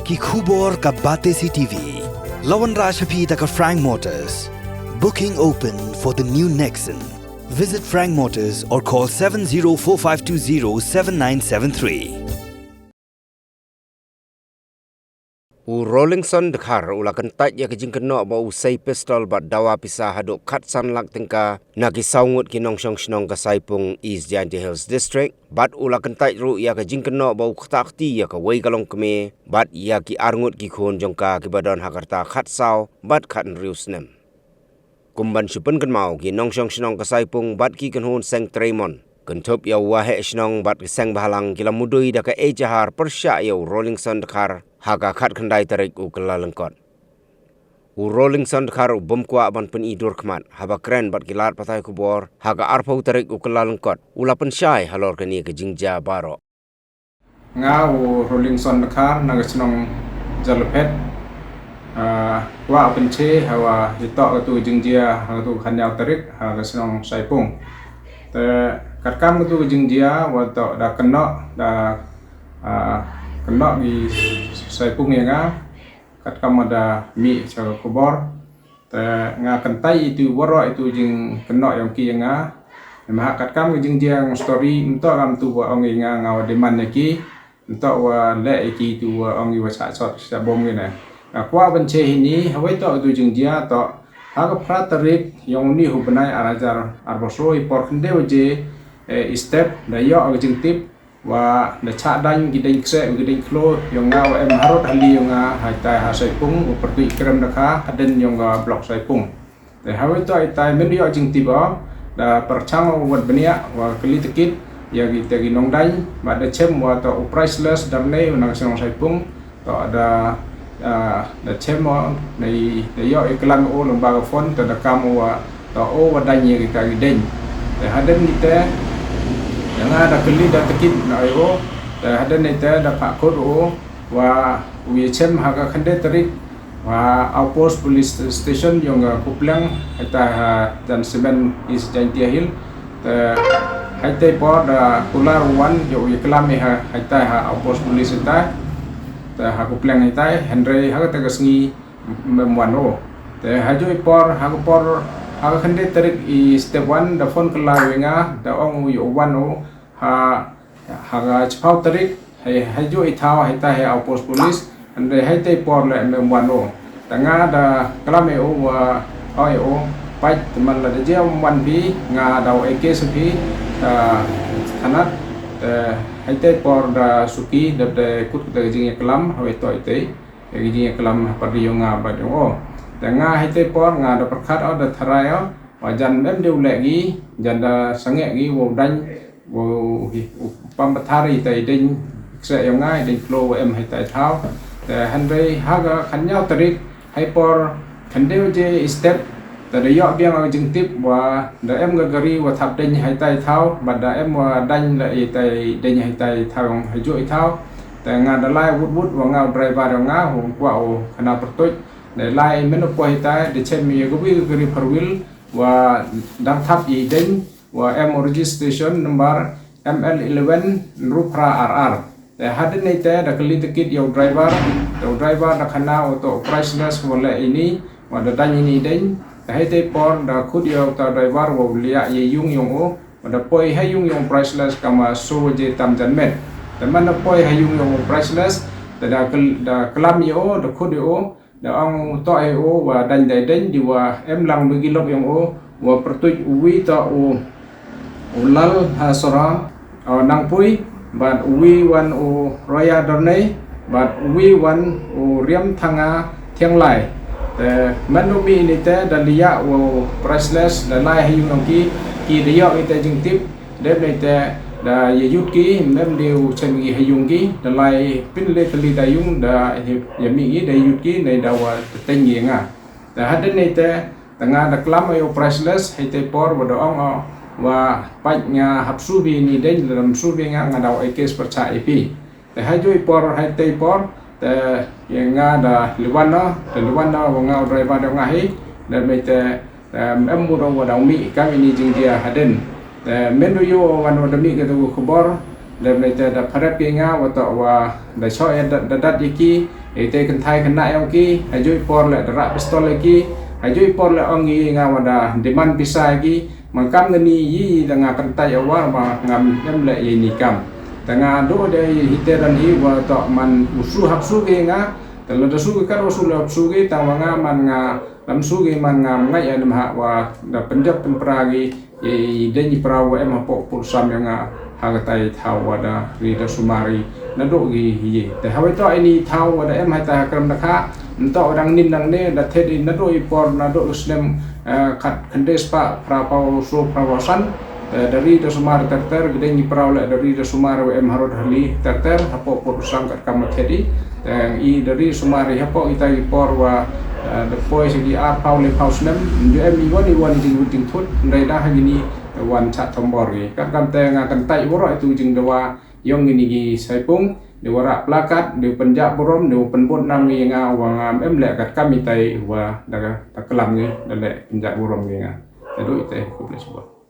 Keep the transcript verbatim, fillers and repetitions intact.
Ki khubor ka Batesi T V. La wanrah sha phi da ka Frank Motors. Booking open for the new Nexon. Visit Frank Motors or call seven zero four five two zero seven nine seven three. U Rolingson Dkhar u la kyntait ïa ka jingkynnoh ba u sei pistol bad dawa pisa haduh khatsan lak tyngka na ki saw ngut ki nongshong shnong ka Saipung, East Jaintia Hills District, bad u la kyntait ruh ïa ka jingkynnoh ba u ktah kti ïa kawei ka longkmie bad ïa ki ar ngut ki khun jong ka kiba don ha ka rta khatsaw bad khathynriew snem. Kum ban shu pynkynmaw, ki nongshong shnong ka Saipung bad ki kynhun seng trei mon kynthup ïa u waheh shnong bad ki seng bhalang ki la mudui da ka ejahar pyrshah ïa u Rolingson Dkhar ha ka khatkhyndai tarik u Kyllalyngkot. U Rolingson Dkhar u bym kwah ban pyni dur khmat, haba kren bad ki lad pathai khubor ha ka arphew tarik u Kyllalyngkot, u la pynshai halor kane ka jingjia baroh. Nga u Rolingson Dkhar na ka shnong Jalaphet. Ah, kwah pynche hawa ïa toh katu jingjia ha katu khatnyaw tarik ha ka shnong Saipung. Te katkam katu jingjia wa toh da kynnoh, da, ah, kynnoh ki Saipung ïa nga. Katkam ma da mih sha ka khubor. Te nga kyntait ïa itu baroh itu jingkynnoh ïong ki ïa nga. Namar katkam ka jingjia story mynta kam tu wa ong ïa nga, nga wa demand ïa ki. Mynta wa leh ïa ki tu wa ong ïa wa sah sot sah bom ïa nga. Nga kwah ban che hi ni, hawei toh itu jingjia toh ha ka phra tarik ïong uni u bnai ar hajar arphew saw, i por khynde waje, eh, i step da ïoh ka jingtip wa da chah daiñ ki daiñ kseh, ki daiñ khloo ïong nga wa em harud hali ïong nga, ha itai ha Saipung, u pyrtuid Krem Dakha, hadien ïong ka block Saipung. Te hawei toh itai mynta ïoh jingtip o, da pyrchang o wat bniah wa kylli takit ïa kita ki nongdaiñ, bad da chem wa toh u Priceless Darnei, u na ka shnong Saipung, toh da, ah, da chem o, da i, da ïoh i klam o lyngba ka phone, toh da kam o wa, toh o wa daiñ ïa kita ki daiñ. Te hadien ni te, ïa nga da kylli da takit na ïa o, te hadien ni te da phah khot o wa u ïa chem ha ka khynde tarik, wa outpost police station ïong ka Kupleng, ha itai ha Jan Cement, East Jaintia Hills. Te ha itai por da kular wan ïa u ïa klam ïa ha, ha itai ha outpost police itai. Te ha Kupleng itai, hynrei ha kata ka sngi mem wan o. Te ha joi por, ha ka por, ha ka khynde tarik i step wan, da phone kylla ïa nga, da ong u ïa u wan o, ha, ha ka chiphaw tarik, ha, ha joi i thaw, ha itai ha outpost police, hynrei ha itai por leh mem wan o. Te nga da klam ïa u wa, o ïa u, pait te man la da jia wan phi, nga da u ai case phi, ah, thanat, eh, ha itai por da suki, da, da kut da jingïaklam, hawei toh itai. Ïa ki jingïaklam ha pyrdi ïong nga bad ïong o. Te nga ha itai por nga da pyrkhat o da tharai o. Wa jan mem dei u leh ki, jan da sangeh ki, wow daiñ, wow hi, u pam pathar itai daiñ kseh ïong nga, daiñ khloo wa em ha itai thaw. Te hynrei ha ka khatnyaw tarik, ha i por khynde waje i step, te da ïoh biang ka jingtip wa da em ka gari wa thap daiñ ha itai thaw, bad da em wa daiñ la itai daiñ ha itai thaw, ha joi thaw. Te nga da lai wut wut wa nga u driver ïong nga, u kwah u khana pyrtuid. Da lai myn u poi itai, da chem ïa ka wi ka gari four wheel, wa dang thap i daiñ, wa em u registration number M L eleven hynriew phra ar ar. Te hadien ni te da kylli takit ïa u driver, te u driver da khana u toh u Priceless wa leh ini, wa da daiñ ini daiñ. Te ha itai por da khot ïa uta u driver wa u liah ïa ïung ïong u, wa da poi ha ïung ïong u Priceless kama saw waje tam janmiet. Te man da poi ha ïung ïong u Priceless, te da kyl-, da klam ïa u, da khot ïa u, da ong u toh ïa u wa daiñ dei daiñ, dei wa em lang ba ki lok ïong u, wa pyrtuid u wi toh u, u Lal ha Sora, o Nangpui, bad u wi wan u Roya Darnei, bad u wi wan u Riam Thanga Thianglai. Te man u mih ini te da liah u Priceless, da lai ha ïung ïong ki, ki da ïoh ita jingtip, dep ni te da ïa yut ki, mem dei u chem ki ha ïung ki, da lai pynleit kali da ïung, da ïa mih ki, da yut ki, nei da wa teteng ki nga. Te hadien ni te, te nga da klam ïa u Priceless, ha itai por wa da ong o, wa pait nga hap shu bi ni dei, da lam shu bi nga, nga da wa ai case pyrchah ïa phi. Te ha joi por, ha itai por, te ïa nga da liwan o, te liwan o wa nga u driver da nga hi, da mei te, te em u da wa da mih kam ini jingjia hadien. Te men du ïoh wan wa da mih ka tu khubor, Dep nai te da pharep ïa nga wa toh wa da shoh ïa dat, da dat ïa ki, ïa te kynthai khynnah ïong ki, ha jui por leh da rah pistol ïa ki, ha jui por leh ong ïa nga wa da demand pisa ïa ki, man kam ngani ïa da nga kynthai ïa wa ma ngam em leh ïa ni kam. Te nga duh dei hi te dan hi wa toh man u su hap su ki nga, te la da su ki kat u su leh hap su ki, tang wa nga man nga lam su ki man nga ngai ïa nem ha wa da pynjot pynpra ki, ïa i dei i prau wa em hapoh pur sam ïa nga ha katai thaw wa da ri da sumar i naduh ki hi. Te hawai toh ini thaw wa da em ha ta ha kram da kha, ntoh dang nin dang ne da thet i naduh i por naduh u snem, eh, khat khyndai spah phra pau so phra wa san, eh, da ri da sumar ter ter, ki dei i prau leh da ri da sumar wa em harud hali ter ter, hapoh pur sam kat kam thet i, te i da ri sumar i hapoh ita i por wa, eh, da poi sha ki ar pau le pau snem, nju em i wan i wan i jingwut jingthut, ndai da ha gini, eh, wan chat thombor i. Kat kam te nga kynthai waroh itu jingdawa, ïong gini ki saipung, di warah plakat, di pynjah burom, di pynbut nam ngi nga wa ngam em leh kat kam itai wa da, da klam ngi, da leh pynjah burom ngi nga. Te duh itai, khublei shibun.